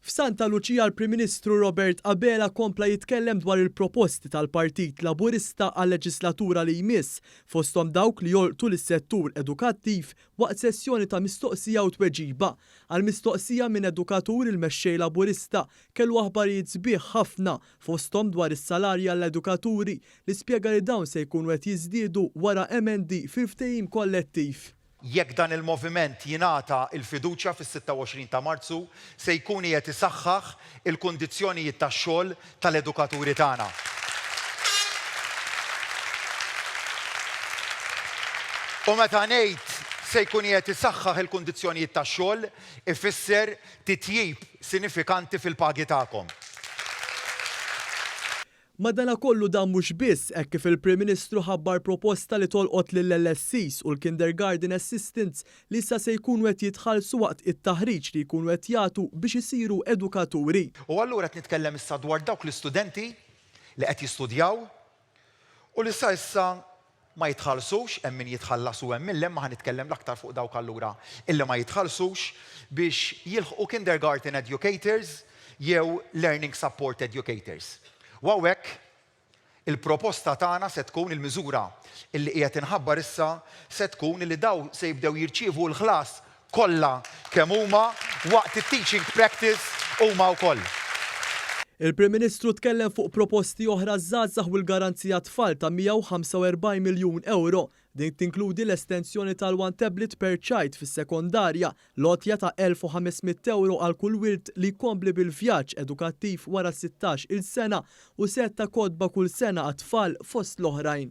F'Santa Luċija l-Prim Ministru Robert Abela kompla jitkellem dwar il-proposti tal-Partit Laburista għal-leġislatura li jmiss, fosthom dawk li jolqtu lis-settur edukattiv waqt sessjoni ta' mistoqsija u tweġiba. Għal mistoqsija minn edukatur il-Mexxej Laburista kellu aħbarijiet sbieħ ħafna fosthom dwar is-salarji għall-edukaturi li spjega li dawn se jkunu qed jiżdiedu wara emendi fil-ftehim kollettiv. Jekk dan il-moviment jingħata l-fiduċja fis-26 ta' Marzu, se jkun qiegħed isaħħaħ il-kundizzjonijiet tax-xogħol tal-edukaturi tagħna. U meta ngħid se jkun qiegħed isaħħaħ il-kundizzjonijiet tax-xogħol, ifisser titjib sinifikanti fil-pagi tagħkom. Madanakollu dan mhux biss, hekk kif il-Prim Ministru ħabbar proposta li tolqot lill-LSEs u l-Kindergarten Assistants li issa se jkunu qed jitħallsu waqt it-taħriġ li jkunu qed jagħtu biex isiru edukaturi. U allura qed nitkellem issa dwar dawk l-istudenti li qed jistudjaw u li sa issa ma jitħallsux, hemm min jitħallas u hemm min le, imma ħa nitkellem l-aktar fuq dawk allura illi ma jitħallsux biex jilħqu kindergarten educators jew learning support educators. U hawnhekk il-proposta tagħna se tkun, il-miżura illi qiegħed inħabbar issa se tkun illi dawn se jibdew jirċievu l-ħlas kollha kemm huma waqt it-teaching practice huma wkoll. Il-Prim Ministru tkellem fuq proposti oħra għaż-żgħażagħ u l-Garanzija Tfal ta' 145 miljun ewro. Din tinkludi l-estensjoni tal-one tablet per child fis-sekondarja, l-għotja ta' 1,500 ewro għal kull wild li jkompli bil-vjaġġ edukattiv wara 16 il sena u sett ta' kotba kull sena għat-tfal fost l-oħrajn.